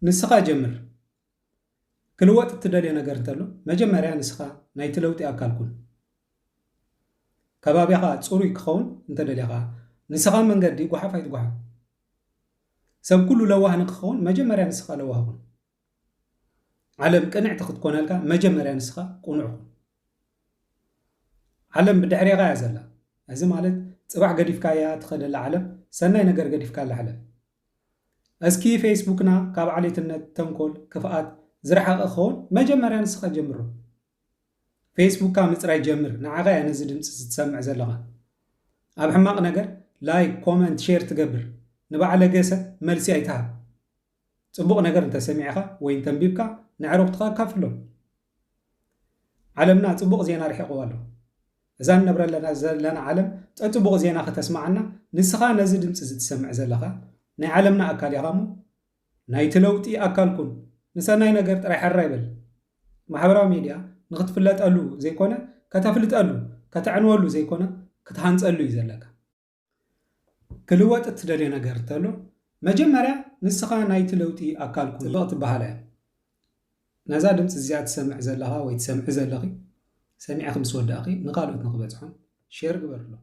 ንስኻ ጀምር። ክልወጥ እትደልዮ ነገር እንተሎ መጀመርያ ንስኻ ናይቲ ለውጢ ኣካል ኩን። ከባቢኻ ጽሩይ ክኸውን እንተደሊኻ ንስኻ መንገዲ ጓሓፍ ኣይትጓሓፍ። ሰብ ኩሉ ለዋህ ንክኸውን መጀመርያ ንስኻ ለዋህ ኩን። ዓለም ቅንዕቲ ክትኮነልካ መጀመርያ ንስኻ ቅኑዕ ኩን። ዓለም ብድሕሬኻ እያ ዘላ። እዚ ማለት ጽባሕ ገዲፍካያ ትኸደላ ዓለም ሰናይ ነገር ገዲፍካላ ሕለፍ። እስኪ ፌስቡክና ካብ ዓሌትነት፣ ተንኮል፣ ክፍኣት ዝረሓቐ ክኸውን መጀመርያ ንስኻ ጀምሮ። ፌስቡክካ ምጽራይ ጀምር። ንዓኻ እያ ነዚ ድምፂ ዝትሰምዕ ዘለኻ። ኣብ ሕማቕ ነገር ላይክ፣ ኮመንት፣ ሼር ትገብር ንባዕለገ ሰብ መልሲ ኣይትሃብ። ጽቡቕ ነገር እንተሰሚዕኻ ወይ እንተንቢብካ ንዕሩኽትኻ ኣካፍሎም። ዓለምና ጽቡቕ ዜና ርሒቕዋ ኣሎ። እዛ ንነብረለና ዘለና ዓለም ጠጽቡቕ ዜና ከተስምዓና ንስኻ ነዚ ድምፂ ዝትሰምዕ ዘለኻ ናይ ዓለምና ኣካል ኢኻ እሞ ናይቲ ለውጢ ኣካል ኩን። ንሰናይ ነገር ጥራይ ሕራይ በል። ማሕበራዊ ሚድያ ንክትፍለጠሉ ዘይኮነ ከተፍልጠሉ ከተዕንወሉ ዘይኮነ ክትሃንፀሉ እዩ ዘለካ። ክልወጥ እትደልዮ ነገር እንተሎ መጀመርያ ንስኻ ናይቲ ለውጢ ኣካል ኩን። ጽብቕ ትበሃል እያ። ነዛ ድምፂ እዚኣ ትሰምዕ ዘለኻ ወይ ትሰምዒ ዘለኺ ሰሚዕኺ ምስ ወዳእኺ ንኻልኦት ንክበፅሖም ሼር ግበርሎም።